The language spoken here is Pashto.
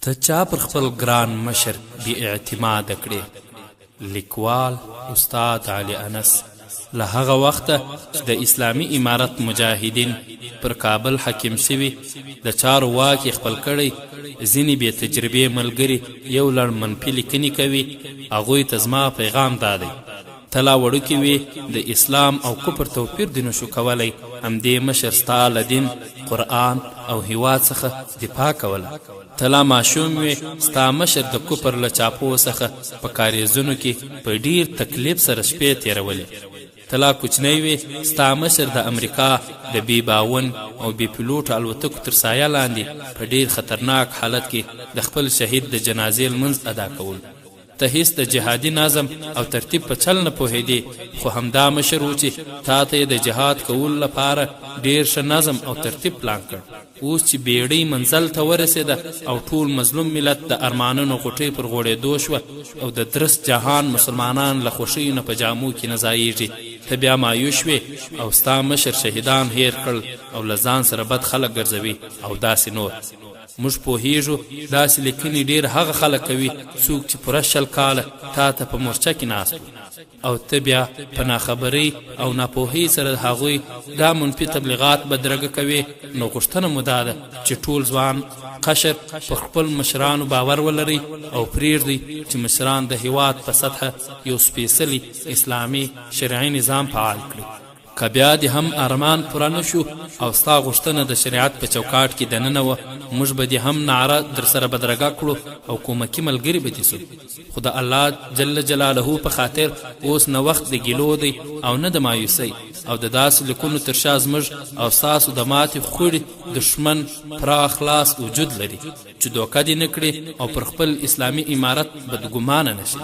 ته چا پر خپل ګران مشر بې اعتماده کړې؟ لیکوال، استاد علي انس له هغه وخته چې د اسلامي امارت مجاهدین پر کابل حاکم شوي، د چارو واک یې خپل کړی، ځینې بې تجربې ملګري یو لړ منفي لیکنې کوي، هغوی ته زما پیغام دا دی، ته لا وړوکی وې، د اسلام او کفر توپیر دې نشو کولی، همدې مشر ستا له دین، قرآن او هیواد څخه دفاع کوله. ته لا ماشوم وې، ستا مشر د کفر له چاپو څخه په کاریزونو کې په ډیر تکلیف سره شپې تیرولې. ته لا کوچنی وې، ستا مشر د امریکا د بې باون او بې پیلوټه الوتکو تر سایه لاندې په ډیر خطرناک حالت کې د خپل شهید د جنازې لمونځ ادا کولو. ته هیڅ د جهادي نظم او ترتیب په چل نه پوهیدې، خو همدا مشر و چې تاته یې د جهاد کولو لپاره ډیر ښه نظم او ترتیب پلان کړ. اوس چې بیړۍ منزل ته ورسیده او ټول مظلوم ملت د ارمانونو غوټۍ پر غوړیدو شوه او د درست جهان مسلمانان له خوښیو نه په جامو کې نه ځاییږي، ته بیا مایوس شوې او ستا مشر شهیدان هیر کړل او له ځان سره بد خلک ګرځوي او داسې نور. موږ پوهیږو داسې لیکنې ډیر هغه خلک کوي څوک چې پوره 20 کاله تا ته په مورچه کې ناست وو او ته بیا په ناخبرۍ او ناپوهۍ سره د هغوی دا منفي تبلیغات بدرګه کوې. نو غوښتنه مو دا ده چې ټول ځوان قشر پر خپل مشرانو باور ولرئ او پریږدئ چې مشران د هیواد په سطحه یو سپیڅلی اسلامي شرعي نظام فعال کړي. که بیا دې هم ارمان پوره نه شو او ستا غوښتنه د شریعت په چوکاټ کې دننه وه، موږ به دې هم نعره درسره بدرګه کړو او کومکي ملګري به دې شو. خو د الله جل جلاله په خاطر اوس نه وخت د ګیلو دی او نه د مایوسۍ او د داسې لیکونو تر شا زموږ او ستاسو د ماتې خوړې دښمن پراخ لاس وجود لري چې دوکه دې نه کړي او پر خپل اسلامي امارت بدګمانه نه شي.